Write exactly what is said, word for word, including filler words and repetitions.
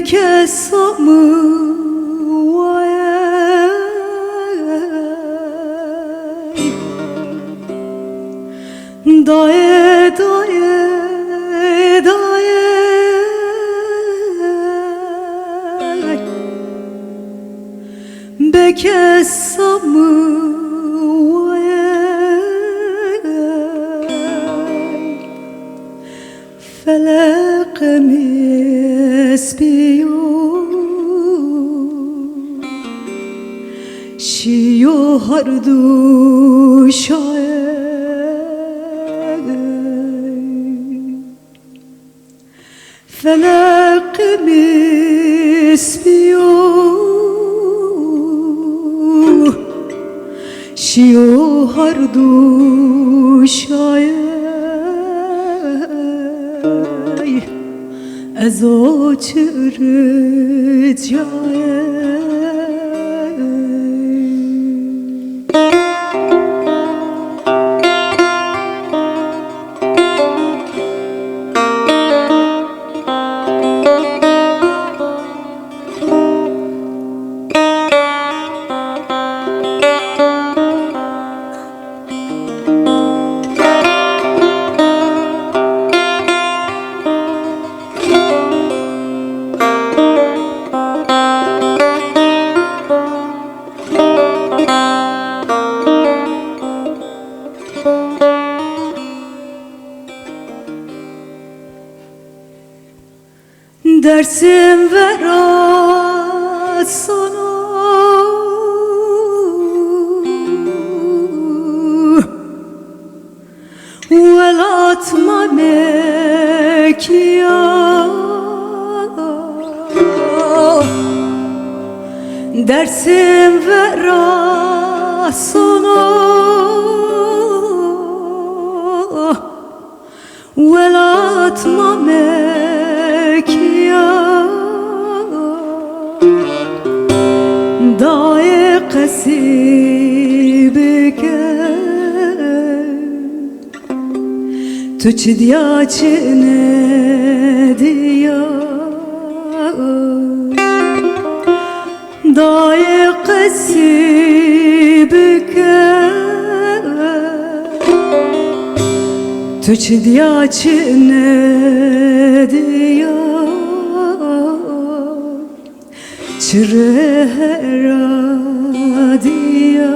Kesa min wayê dayê, dayê, dayê. Be kesa min wayê. Feleqê min spî yo, şîyo her du şayê. Feleqê min spî yo, şîyo her du şayê. Ez o çi ricayê. Dersim vera sana, welat ma mekiya. Dersim vera sana, welat ma mekiya. Dayê qesî bike, tu çi diya çi nediya. Dayê qesî bike, tu çi diya çi nediya, çi rê hera diya.